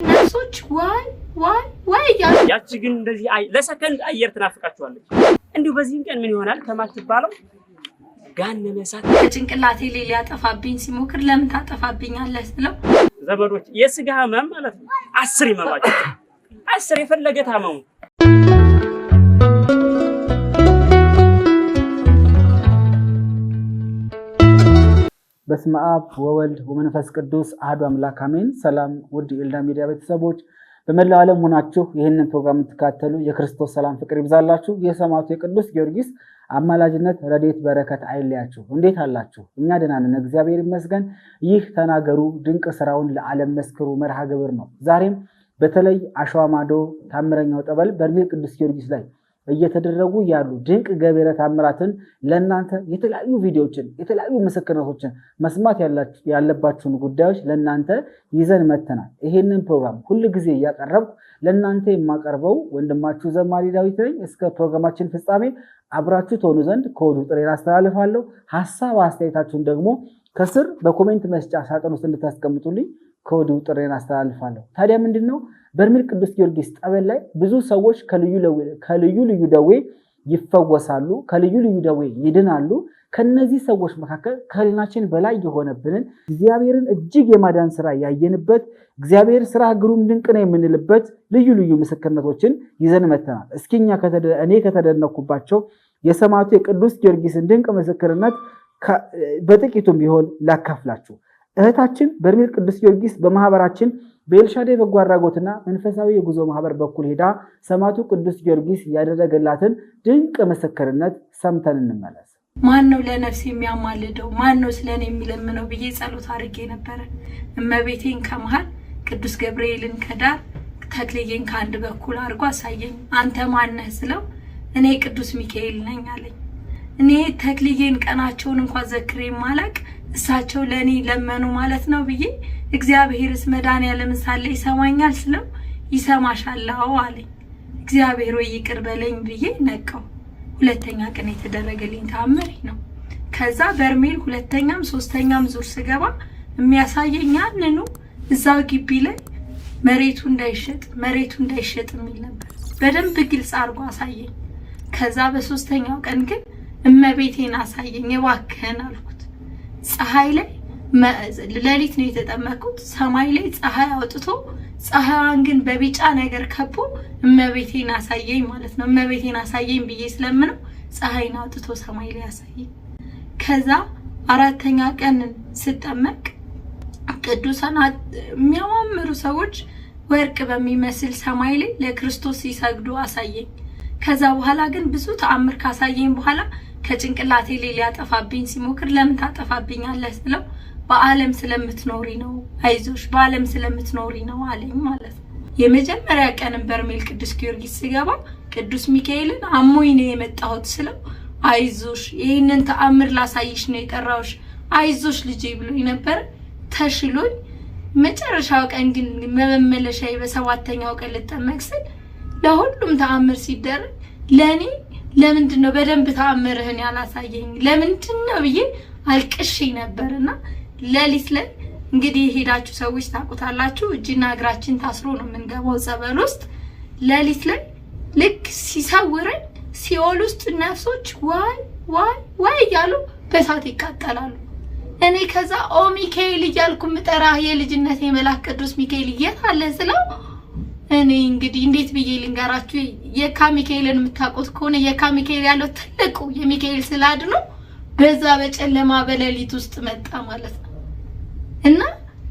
ነርሶች ዋይ ዋይ ዋይ እያሉ ያቺ ግን እንደዚህ ለሰከንድ አየር ትናፍቃችኋለች። እንዲሁ በዚህም ቀን ምን ይሆናል ከማትባለው ገሃነመ እሳት ከጭንቅላቴ ላይ ሊያጠፋብኝ ሲሞክር ለምን ታጠፋብኛለህ ስለው ዘመዶች የስጋ ህመም ማለት ነው። 10 ይመማችሁ፣ 10 የፈለገ ታመሙ። በስመ አብ ወወልድ ወመንፈስ ቅዱስ አሐዱ አምላክ አሜን። ሰላም ውድ የኤልዳ ሚዲያ ቤተሰቦች በመላው ዓለም ሆናችሁ ይህንን ፕሮግራም የምትከታተሉ የክርስቶስ ሰላም ፍቅር ይብዛላችሁ። የሰማዕቱ የቅዱስ ጊዮርጊስ አማላጅነት ረድኤት በረከት አይለያችሁ። እንዴት አላችሁ? እኛ ደህና ነን፣ እግዚአብሔር ይመስገን። ይህ ተናገሩ ድንቅ ስራውን ለዓለም መስክሩ መርሃ ግብር ነው። ዛሬም በተለይ አሸዋ ማዶ ታምረኛው ጠበል በርሜል ቅዱስ ጊዮርጊስ ላይ እየተደረጉ ያሉ ድንቅ ገቢረ ተአምራትን ለእናንተ የተለያዩ ቪዲዮዎችን የተለያዩ ምስክርነቶችን መስማት ያለባችሁን ጉዳዮች ለእናንተ ይዘን መተናል። ይሄንን ፕሮግራም ሁል ጊዜ እያቀረብኩ ለእናንተ የማቀርበው ወንድማችሁ ዘማሪ ዳዊት ነኝ። እስከ ፕሮግራማችን ፍጻሜ አብራችሁ ትሆኑ ዘንድ ከወዲሁ ጥሪዬን አስተላልፋለሁ። ሀሳብ አስተያየታችሁን ደግሞ ከስር በ comment መስጫ ሳጥን ውስጥ እንድታስቀምጡልኝ ከወዲሁ ጥሪዬን አስተላልፋለሁ። ታዲያ ምንድን ነው በርሜል ቅዱስ ጊዮርጊስ ጠበል ላይ ብዙ ሰዎች ከልዩ ልዩ ደዌ ይፈወሳሉ፣ ከልዩ ልዩ ደዌ ይድናሉ። ከነዚህ ሰዎች መካከል ከህሊናችን በላይ የሆነብንን እግዚአብሔርን እጅግ የማዳን ስራ ያየንበት እግዚአብሔር ስራ ግሩም ድንቅ ነው የምንልበት ልዩ ልዩ ምስክርነቶችን ይዘን መተናል። እስኪ እኔ ከተደነኩባቸው የሰማዕቱ የቅዱስ ጊዮርጊስን ድንቅ ምስክርነት በጥቂቱም ቢሆን ላካፍላችሁ። እህታችን በርሜል ቅዱስ ጊዮርጊስ በማህበራችን በኤልሻዳይ በጎ አድራጎትና መንፈሳዊ የጉዞ ማህበር በኩል ሄዳ ሰማዕቱ ቅዱስ ጊዮርጊስ ያደረገላትን ድንቅ ምስክርነት ሰምተን እንመለስ። ማን ነው ለነፍስ የሚያማልደው? ማን ነው ስለኔ የሚለምነው ብዬ ጸሎት አድርጌ ነበረ። እመቤቴን ከመሃል፣ ቅዱስ ገብርኤልን ከዳር፣ ተክልዬን ከአንድ በኩል አድርጎ አሳየኝ። አንተ ማነህ ስለው እኔ ቅዱስ ሚካኤል ነኝ አለኝ። እኔ ተክልዬን ቀናቸውን እንኳን ዘክሬ ማላቅ እሳቸው ለእኔ ለመኑ ማለት ነው ብዬ እግዚአብሔርስ መድኃኒዓለም ሳለ ይሰማኛል ስለው ይሰማሻል አዎ አለኝ። እግዚአብሔር ወይ ይቅር በለኝ ብዬ ነቃው። ሁለተኛ ቀን የተደረገልኝ ተአምር ነው። ከዛ በርሜል ሁለተኛም ሶስተኛም ዙር ስገባ የሚያሳየኝ ያንኑ እዛው ግቢ ላይ መሬቱ እንዳይሸጥ መሬቱ እንዳይሸጥ የሚል ነበር። በደንብ ግልጽ አድርጎ አሳየኝ። ከዛ በሶስተኛው ቀን ግን እመቤቴን አሳየኝ እባክህን አልኩት። ፀሐይ ላይ ሌሊት ነው የተጠመኩት። ሰማይ ላይ ፀሐይ አውጥቶ ፀሐይዋን ግን በቢጫ ነገር ከቦ እመቤቴን አሳየኝ ማለት ነው። እመቤቴን አሳየኝ ብዬ ስለምነው ፀሐይን አውጥቶ ሰማይ ላይ አሳየኝ። ከዛ አራተኛ ቀን ስጠመቅ ቅዱሳን የሚያማምሩ ሰዎች ወርቅ በሚመስል ሰማይ ላይ ለክርስቶስ ሲሰግዱ አሳየኝ። ከዛ በኋላ ግን ብዙ ተአምር ካሳየኝ በኋላ ከጭንቅላቴ ላይ ሊያጠፋብኝ ሲሞክር ለምን ታጠፋብኛለህ ስለው በዓለም ስለምትኖሪ ነው፣ አይዞሽ በዓለም ስለምትኖሪ ነው አለኝ ማለት ነው። የመጀመሪያ ቀንም በርሜል ቅዱስ ጊዮርጊስ ስገባ ቅዱስ ሚካኤልን አሞኝ ነው የመጣሁት ስለው አይዞሽ ይህንን ተአምር ላሳይሽ ነው የጠራሁሽ፣ አይዞሽ ልጄ ብሎኝ ነበረ። ተሽሎኝ መጨረሻው ቀን ግን መመለሻዬ በሰባተኛው ቀን ልጠመቅ ስል ለሁሉም ተአምር ሲደረግ ለእኔ ለምንድን ነው በደንብ ተአምርህን ያላሳየኝ ለምንድን ነው ብዬ አልቅሼ ነበርና ሌሊት ላይ እንግዲህ የሄዳችሁ ሰዎች ታውቁታላችሁ። እጅና እግራችን ታስሮ ነው የምንገባው ጸበል ውስጥ። ሌሊት ላይ ልክ ሲሰውረኝ ሲኦል ውስጥ ነፍሶች ዋይ ዋይ ዋይ እያሉ በእሳት ይቃጠላሉ። እኔ ከዛ ኦ ሚካኤል እያልኩ ምጠራ የልጅነት የመላክ ቅዱስ ሚካኤል የት አለ ስለው እኔ እንግዲህ እንዴት ብዬ ልንገራችሁ? የካ ሚካኤልን የምታውቁት ከሆነ የካ ሚካኤል ያለው ትልቁ የሚካኤል ስዕል ነው። በዛ በጨለማ በሌሊት ውስጥ መጣ ማለት ነው። እና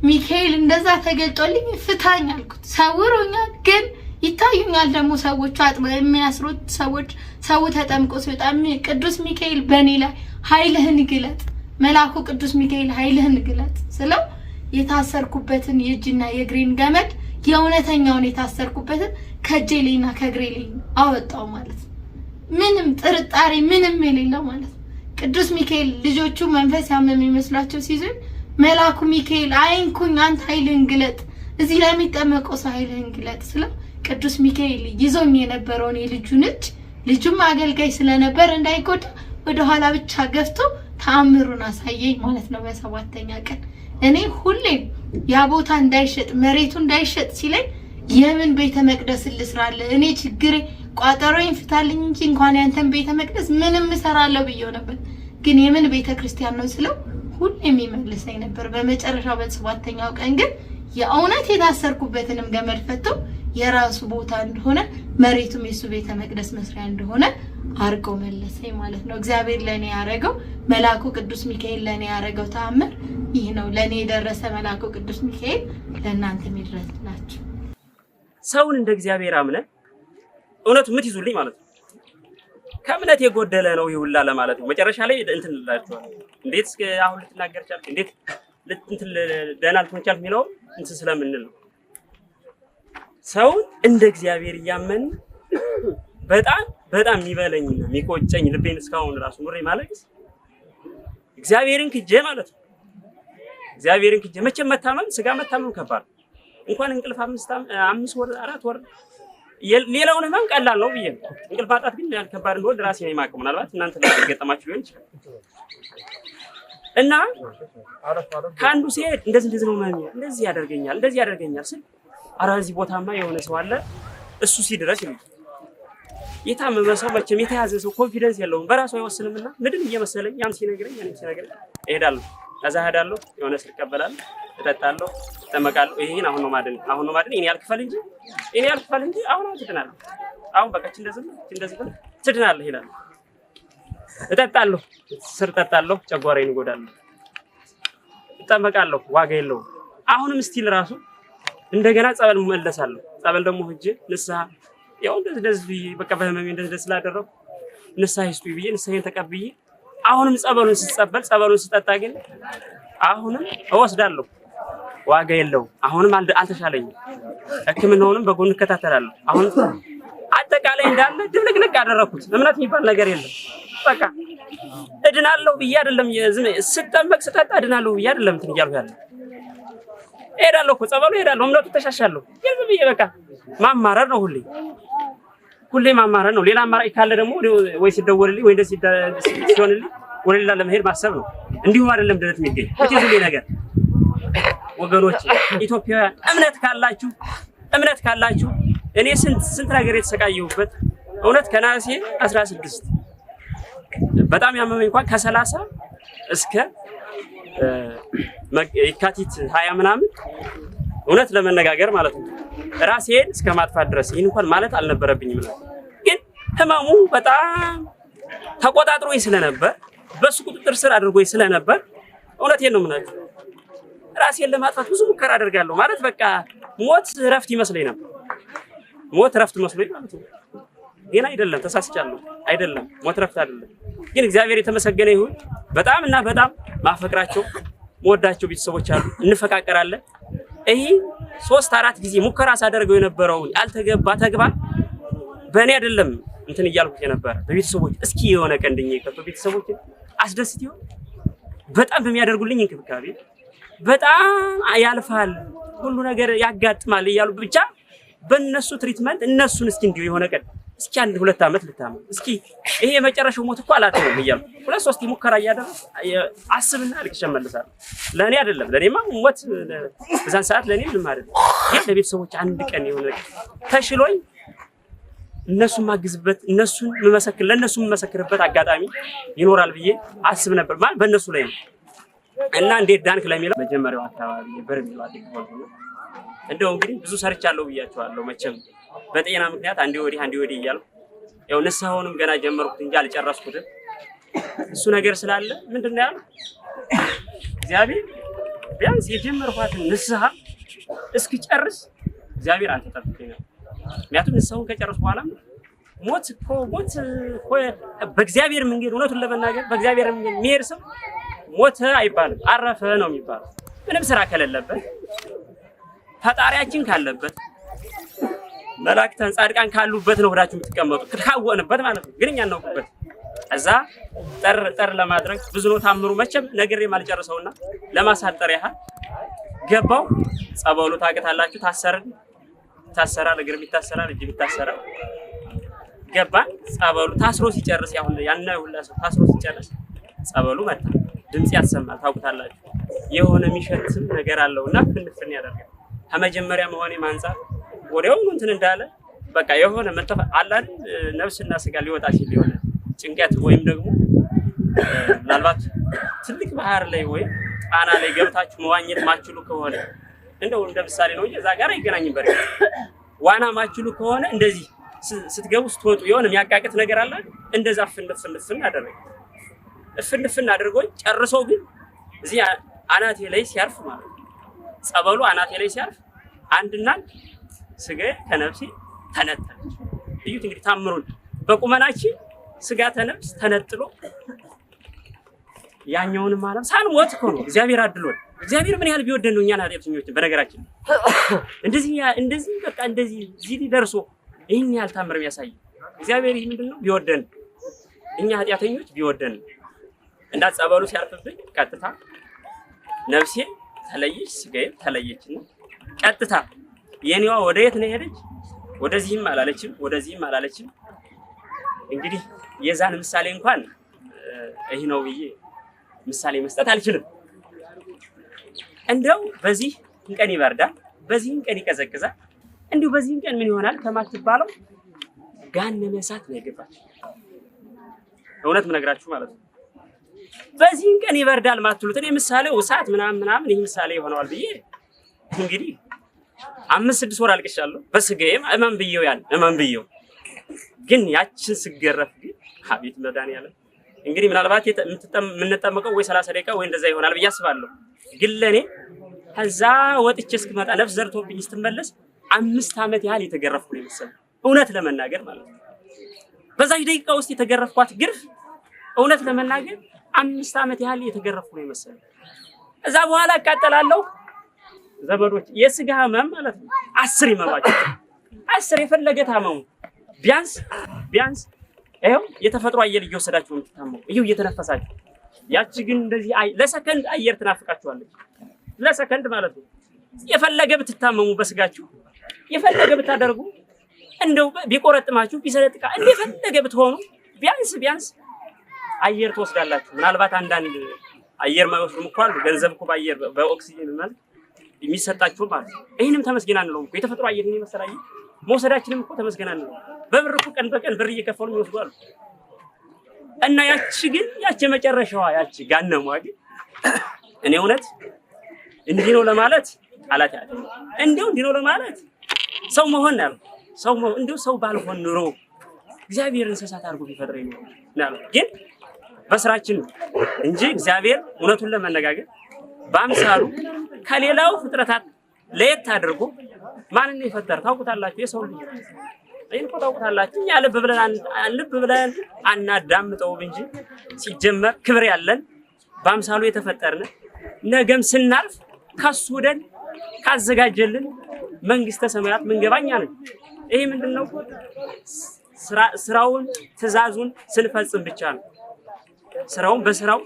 ሚካኤል እንደዛ ተገልጦልኝ ፍታኝ አልኩት። ሰውሮኛል፣ ግን ይታዩኛል ደግሞ ሰዎቹ አጥበው የሚያስሩት ሰዎች ሰው ተጠምቆ ሲወጣ ቅዱስ ሚካኤል በእኔ ላይ ኃይልህን ግለጥ፣ መልአኩ ቅዱስ ሚካኤል ኃይልህን ግለጥ ስለው የታሰርኩበትን የእጅና የእግሬን ገመድ የእውነተኛውን የታሰርኩበትን ከእጄ ላይና ከእግሬ ላይ አወጣው ማለት ነው። ምንም ጥርጣሬ ምንም የሌለው ማለት ነው። ቅዱስ ሚካኤል ልጆቹ መንፈስ ያመም የሚመስሏቸው ሲይዙኝ መልአኩ ሚካኤል አይንኩኝ፣ አንተ ኃይልህን ግለጥ፣ እዚህ ለሚጠመቀው ሰው ኃይልህን ግለጥ ስለው ቅዱስ ሚካኤል ይዞኝ የነበረውን የልጁን እጅ ልጁም አገልጋይ ስለነበር እንዳይጎዳ ወደኋላ ብቻ ገፍቶ ተአምሩን አሳየኝ ማለት ነው። በሰባተኛ ቀን እኔ ሁሌም ያ ቦታ እንዳይሸጥ መሬቱ እንዳይሸጥ ሲለኝ የምን ቤተ መቅደስ ልስራለህ? እኔ ችግሬ ቋጠሮዬን ፍታልኝ እንጂ እንኳን ያንተን ቤተ መቅደስ ምንም እሰራለሁ ብዬው ነበር። ግን የምን ቤተ ክርስቲያን ነው ስለው ሁሌም የሚመልሰኝ ነበር። በመጨረሻው በሰባተኛው ቀን ግን የእውነት የታሰርኩበትንም ገመድ ፈቶ የራሱ ቦታ እንደሆነ መሬቱም የሱ ቤተ መቅደስ መስሪያ እንደሆነ አርጎ መለሰኝ ማለት ነው። እግዚአብሔር ለእኔ ያደረገው መልአኩ ቅዱስ ሚካኤል ለእኔ ያደረገው ተአምር ይህ ነው። ለእኔ የደረሰ መልአኩ ቅዱስ ሚካኤል ለእናንተ ይድረስላችሁ። ሰውን እንደ እግዚአብሔር አምነን እውነቱ የምትይዙልኝ ማለት ነው። ከእምነት የጎደለ ነው ይሁላ ለማለት ነው። መጨረሻ ላይ እንትን እላችኋለሁ። እንዴት እስከ አሁን ልትናገር ቻልክ? እንዴት እንትን ደህና ልትሆን ቻልክ? የሚለው እንትን ስለምንል ነው። ሰውን እንደ እግዚአብሔር እያመን በጣም በጣም የሚበለኝና የሚቆጨኝ ልቤን እስካሁን ራሱ ኑሬ ማለቅስ እግዚአብሔርን ክጄ ማለት ነው። እግዚአብሔርን ክጄ መቼም መታመም ስጋ መታመም ከባድ ነው። እንኳን እንቅልፍ 5 ወር 4 ወር ሌላውን ህመም ቀላል ነው ብዬ ነው። እንቅልፍ ማጣት ግን ያን ከባድ እንደሆነ ራሴ ነው የማውቀው። ምናልባት እናንተ ላይ ገጠማችሁ ሊሆን ይችላል። እና ከአንዱ ሲሄድ እንደዚህ እንደዚህ ነው ህመሜ፣ እንደዚህ ያደርገኛል፣ እንደዚህ ያደርገኛል ስል ኧረ እዚህ ቦታማ የሆነ ሰው አለ እሱ ሲድረስ ይሉኛል። የታመመ ሰው መቼም የተያዘ ሰው confidence የለውም፣ በራሱ አይወስንምና ምድን እየመሰለኝ ያም ሲነግረኝ ያም ሲነግረኝ እሄዳለሁ። ከዛ እሄዳለሁ፣ የሆነ ስር እቀበላለሁ፣ እጠጣለሁ፣ እጠመቃለሁ። ይሄን አሁን ነው ማድን፣ አሁን ነው ማድን። እኔ ያልክፈል እንጂ እኔ ያልክፈል እንጂ አሁን አሁን ትድናለህ። አሁን በቃ እቺ እንደዚህ ብለህ እቺ እንደዚህ ብለህ ትድናለህ ይላል። እጠጣለሁ፣ ስር እጠጣለሁ፣ ጨጓራዬን እጎዳለሁ። እጠመቃለሁ፣ ዋጋ የለውም። አሁንም still ራሱ እንደገና ጸበል እመለሳለሁ። ጸበል ደግሞ ሂጄ ንስሐ ያው እንደዚህ እንደዚህ ብዬ በቃ በህመሜ እንደዚህ እንደዚህ ስላደረኩ ንስሐ ይስጡኝ ብዬ ንስሐዬን ተቀብዬ አሁንም ጸበሉን ስጸበል ጸበሉን ስጠጣ ግን አሁንም እወስዳለሁ፣ ዋጋ የለውም። አሁንም አልተሻለኝም። ሕክምናውንም በጎን እከታተላለሁ። አሁን አጠቃላይ እንዳለ ድብልቅልቅ አደረኩት። እምነት የሚባል ነገር የለም። በቃ እድናለሁ ብዬ አይደለም ስጠመቅ ስጠጣ እድናለሁ ብዬ አይደለም እንትን እያልኩ ያለ እሄዳለሁ እኮ ጸበሉ እሄዳለሁ፣ እምነቱ ተሻሻለሁ። ግን ዝም ብዬ በቃ ማማረር ነው፣ ሁሌ ሁሌ ማማረር ነው። ሌላ አማራጭ ካለ ደግሞ ወይ ሲደወልልኝ ወይ እንደዚህ ሲሆንልኝ ወደ ሌላ ለመሄድ ማሰብ ነው። እንዲሁም አይደለም ድነት የሚገኝ ሁሌ ነገር። ወገኖች ኢትዮጵያውያን፣ እምነት ካላችሁ እኔ ስንት ስንት ነገር የተሰቃየሁበት እውነት ከነሐሴ 16 በጣም ያመመኝ እንኳን ከ30 እስከ የካቲት 20 ምናምን እውነት ለመነጋገር ማለት ነው ራሴን እስከ ማጥፋት ድረስ ይህን እንኳን ማለት አልነበረብኝም ነበር። ግን ህመሙ በጣም ተቆጣጥሮኝ ስለነበር፣ በሱ ቁጥጥር ስር አድርጎኝ ስለነበር እውነቴን ነው የምናገር፣ ራሴን ለማጥፋት ብዙ ሙከራ አደርጋለሁ። ማለት በቃ ሞት እረፍት ይመስለኝ ነበር። ሞት እረፍት መስሎኝ ማለት ነው። ግን አይደለም፣ ተሳስቻለሁ። አይደለም፣ ሞት እረፍት አይደለም። ግን እግዚአብሔር የተመሰገነ ይሁን። በጣም እና በጣም ማፈቅራቸው መወዳቸው ቤተሰቦች አሉ። እንፈቃቀራለን። ይህ 3 4 ጊዜ ሙከራ ሳደርገው የነበረውን ያልተገባ ተግባር በእኔ አይደለም እንትን እያልኩት የነበረ በቤተሰቦች እስኪ የሆነ ቀን ድኜ ከቶ ቤተሰቦች አስደስት ይሆን በጣም በሚያደርጉልኝ እንክብካቤ በጣም ያልፋል፣ ሁሉ ነገር ያጋጥማል እያሉ ብቻ በእነሱ treatment እነሱን እስኪ እንዲሁ የሆነ ቀን እስኪ 1 2 ዓመት ልታመም እስኪ ይሄ የመጨረሻው ሞት እኮ አላተውም እያሉ 2 3 ሙከራ እያደረኩ አስብና አልቅሼ እመለሳለሁ። ለእኔ አይደለም፣ ለእኔማ ሞት በዛን ሰዓት ለእኔ ምንም አይደለም። ግን ለቤተሰቦች አንድ ቀን የሆነ ተሽሎኝ እነሱን ማግዝበት እነሱን የምመሰክር ለእነሱ የምመሰክርበት አጋጣሚ ይኖራል ብዬ አስብ ነበር። ማለት በእነሱ ላይ ነው። እና እንዴት ዳንክ ለሚለው መጀመሪያው አካባቢ የበርሜሉ አጠገብ ነው። እንደው እንግዲህ ብዙ ሰርቻለሁ ብያቸዋለሁ። መቼም በጤና ምክንያት አንዴ ወዲህ አንዴ ወዲህ እያልኩ ያው ንስሐውንም ገና ጀመርኩት እንጂ አልጨረስኩትም። እሱ ነገር ስላለ ምንድን ነው ያለው እግዚአብሔር ቢያንስ የጀመርኳትን ንስሐ እስክጨርስ እግዚአብሔር አንተ ጠብቀኝ ነው። ምክንያቱም ንስሐውን ከጨረስኩ በኋላ ሞት እኮ በእግዚአብሔር መንገድ እውነቱን ለመናገር በእግዚአብሔር መንገድ የሚሄድ ሰው ሞተ አይባልም፣ አረፈ ነው የሚባለው። ምንም ስራ ከሌለበት፣ ፈጣሪያችን ካለበት፣ መላእክታን ጻድቃን ካሉበት ነው ሆዳችሁ የምትቀመጡ ካወቅንበት ማለት ነው። ግን እኛ እናውቅበት እዛ ጠር ጠር ለማድረግ ብዙ ነው ታምሩ መቼም ነግሬ ማልጨርሰውና ለማሳጠር ያህል ገባው። ጸበሉ ታውቃላችሁ፣ ታሰርን፣ ይታሰራል፣ እግርም ይታሰራል፣ እጅም ይታሰራል። ገባን። ጸበሉ ታስሮ ሲጨርስ ያሁን ያና ሁላ ሰው ታስሮ ሲጨርስ ጸበሉ መጣ። ድምጽ ያሰማል፣ ታውቁታላችሁ። የሆነ የሚሸትም ነገር አለውና ፍንፍን ያደርጋል። ከመጀመሪያ መሆኔም አንፃር ወዲያውኑ እንትን እንዳለ በቃ የሆነ መተፋ አለ አይደል፣ ነፍስና ስጋ ሊወጣ ሲል የሆነ ጭንቀት ወይም ደግሞ ምናልባት ትልቅ ባህር ላይ ወይም ጣና ላይ ገብታችሁ መዋኘት ማችሉ ከሆነ፣ እንደው እንደ ምሳሌ ነው እንጂ እዛ ጋር አይገናኝም። በርግጥ ዋና ማችሉ ከሆነ እንደዚህ ስትገቡ ስትወጡ የሆነ የሚያቃቅት ነገር አለ አይደል? እንደዛ ፍን ፍን ፍን አደረገ። እፍን እፍን አድርጎኝ ጨርሶ ግን እዚህ አናቴ ላይ ሲያርፍ ማለት ነው፣ ጸበሉ አናቴ ላይ ሲያርፍ አንድና አንድ ስጋዬ ከነፍሴ ተነጠለች። እዩት እንግዲህ ታምሩን፣ በቁመናችን ስጋ ተነፍስ ተነጥሎ ያኛውንም ዓለም ሳንሞት እኮ ነው እግዚአብሔር አድሎን። እግዚአብሔር ምን ያህል ቢወደን ነው እኛን ኃጢአተኞችን። በነገራችን እንደዚህ እንደዚህ በቃ እንደዚህ እዚህ ደርሶ ይህን ያህል ታምር የሚያሳይ እግዚአብሔር፣ ይህ ምንድን ነው? ቢወደን፣ እኛ ኃጢአተኞች ቢወደን እና ጸበሉ ሲያርፍብኝ ቀጥታ ነፍሴ ተለየች፣ ስጋዬም ተለየችና ቀጥታ የኔዋ ወደ የት ነው የሄደች? ወደዚህም አላለችም፣ ወደዚህም አላለችም። እንግዲህ የዛን ምሳሌ እንኳን ይህ ነው ብዬ ምሳሌ መስጠት አልችልም። እንደው በዚህ ቀን ይበርዳል፣ በዚህም ቀን ይቀዘቅዛል፣ እንዲሁ በዚህም ቀን ምን ይሆናል ከማትባለው ገሃነመ እሳት ነው የገባች። እውነት ምነግራችሁ ማለት ነው። በዚህም ቀን ይበርዳል ማትሉት እኔ ምሳሌው እሳት ምናምን ምናምን ይህ ምሳሌ ይሆነዋል ብዬ እንግዲህ 5-6 ወር አልቅሻለሁ። በስጋዬም እመን ብዬው፣ ያን እመን ብዬው ግን ያችን ስገረፍ ግን አቤት መድኃኒዓለም። እንግዲህ ምናልባት የምንጠመቀው ወይ 30 ደቂቃ ወይ እንደዛ ይሆናል ብዬ አስባለሁ። ግን ለእኔ ከዛ ወጥቼ እስክመጣ ነፍስ ዘርቶብኝ ስትመለስ 5 ዓመት ያህል የተገረፍኩ ነው የመሰለኝ፣ እውነት ለመናገር ማለት ነው። በዛች ደቂቃ ውስጥ የተገረፍኳት ግርፍ እውነት ለመናገር 5 ዓመት ያህል የተገረፍኩ ነው የመሰለኝ። እዛ በኋላ እቃጠላለሁ። ዘመዶች፣ የስጋ ህመም ማለት ነው። 10 ይመማችሁ፣ 10 የፈለገ ታመሙ። ቢያንስ ቢያንስ ይኸው የተፈጥሮ አየር እየወሰዳችሁ ነው የምትታመሙ፣ ይኸው እየተነፈሳችሁ። ያቺ ግን እንደዚህ ለሰከንድ አየር ትናፍቃችኋለች። ለሰከንድ ማለት ነው። የፈለገ ብትታመሙ፣ በስጋችሁ የፈለገ ብታደርጉ፣ እንደው ቢቆረጥማችሁ፣ ቢሰነጥቃ፣ እንደፈለገ ብትሆኑ ቢያንስ ቢያንስ አየር ትወስዳላችሁ። ምናልባት አንዳንድ አየር የማይወስዱም እኮ አሉ። ገንዘብ እኮ በአየር በኦክሲጅን መልክ የሚሰጣችሁ ማለት ነው። ይህንም ተመስገን አንለውም እኮ፣ የተፈጥሮ አየር ይህን የመሰለ አየር መውሰዳችንም እኮ ተመስገን አንለውም። በብር እኮ ቀን በቀን ብር እየከፈሉ የሚወስዱ አሉ። እና ያቺ ግን ያቺ የመጨረሻዋ ያቺ ጋነሟ ግን እኔ እውነት እንዲህ ነው ለማለት ቃላት ያለ እንዲሁ እንዲህ ነው ለማለት ሰው መሆን ነው ያልኩት። ሰው መሆን፣ እንዲሁ ሰው ባልሆን ኑሮ እግዚአብሔር እንስሳት አድርጎ ቢፈጥረኝ ነው ያልኩት። ግን በስራችን ነው እንጂ እግዚአብሔር እውነቱን ለመነጋገር በአምሳሉ ከሌላው ፍጥረታት ለየት አድርጎ ማንን ነው የፈጠረ? ታውቁታላችሁ። የሰው ልጅ፣ ይህን እኮ ታውቁታላችሁ። እኛ ልብ ብለን አናዳምጠውም እንጂ ሲጀመር ክብር ያለን፣ በአምሳሉ የተፈጠርን፣ ነገም ስናልፍ ከሱ ወደን ካዘጋጀልን መንግስተ ሰማያት ምንገባ እኛ ነን። ይሄ ምንድን ነው? ስራውን ትእዛዙን ስንፈጽም ብቻ ነው። ስራውን በስራው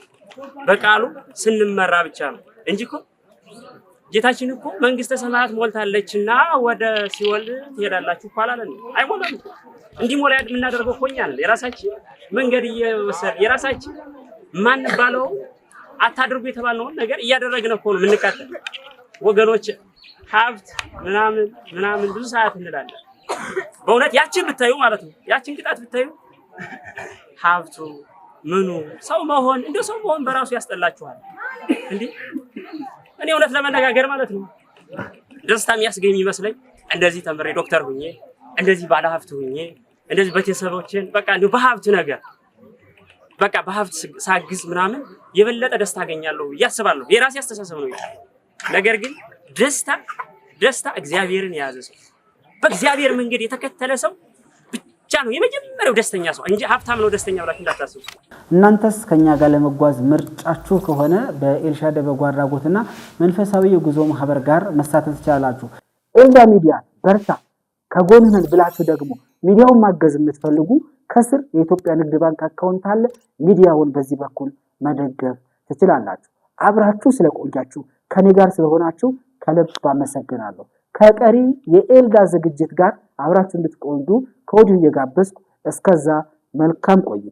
በቃሉ ስንመራ ብቻ ነው እንጂ እኮ ጌታችን እኮ መንግስተ ሰማያት ሞልታለችና ወደ ሲኦል ትሄዳላችሁ እኮ አላለን። አይሞላም እኮ። እንዲሞላ የምናደርገው እኮ እኛ ነን። የራሳችን መንገድ እየወሰድን፣ የራሳችን ማንባለው አታድርጉ የተባልነውን ነገር እያደረግን እኮ ነው የምንቃጠል። ወገኖች፣ ሀብት ምናምን ምናምን ብዙ ሰዓት እንላለን። በእውነት ያችን ብታዩ ማለት ነው፣ ያችን ቅጣት ብታዩ ሀብቱ ምኑ ሰው መሆን፣ እንደው ሰው መሆን በራሱ ያስጠላችኋል። እንዴ፣ እኔ እውነት ለመነጋገር ማለት ነው ደስታ የሚያስገኝ ይመስለኝ እንደዚህ ተምሬ ዶክተር ሁኜ፣ እንደዚህ ባለ ሀብት ሁኜ፣ እንደዚህ ቤተሰቦችን በቃ እንደው በሀብት ነገር በቃ በሀብት ሳግዝ ምናምን የበለጠ ደስታ አገኛለሁ ብዬ አስባለሁ። የራሴ አስተሳሰብ ነው። ነገር ግን ደስታ ደስታ እግዚአብሔርን የያዘ ሰው፣ በእግዚአብሔር መንገድ የተከተለ ሰው ብቻ ነው የመጀመሪያው ደስተኛ ሰው እንጂ ሀብታም ነው ደስተኛ ብላችሁ እንዳታስቡ። እናንተስ ከኛ ጋር ለመጓዝ ምርጫችሁ ከሆነ በኤልሻዳይ በጎ አድራጎትና መንፈሳዊ የጉዞ ማህበር ጋር መሳተፍ ትችላላችሁ። ኤልዳ ሚዲያ በርታ ከጎንህ ነን ብላችሁ ደግሞ ሚዲያውን ማገዝ የምትፈልጉ ከስር የኢትዮጵያ ንግድ ባንክ account አለ። ሚዲያውን በዚህ በኩል መደገፍ ትችላላችሁ። አብራችሁ ስለቆያችሁ፣ ከኔ ጋር ስለሆናችሁ ከልብ አመሰግናለሁ። ከቀሪ የኤልዳ ዝግጅት ጋር አብራችሁ እንድትቆዩ ከወዲሁ እየጋበዝኩ እስከዛ መልካም ቆይታ።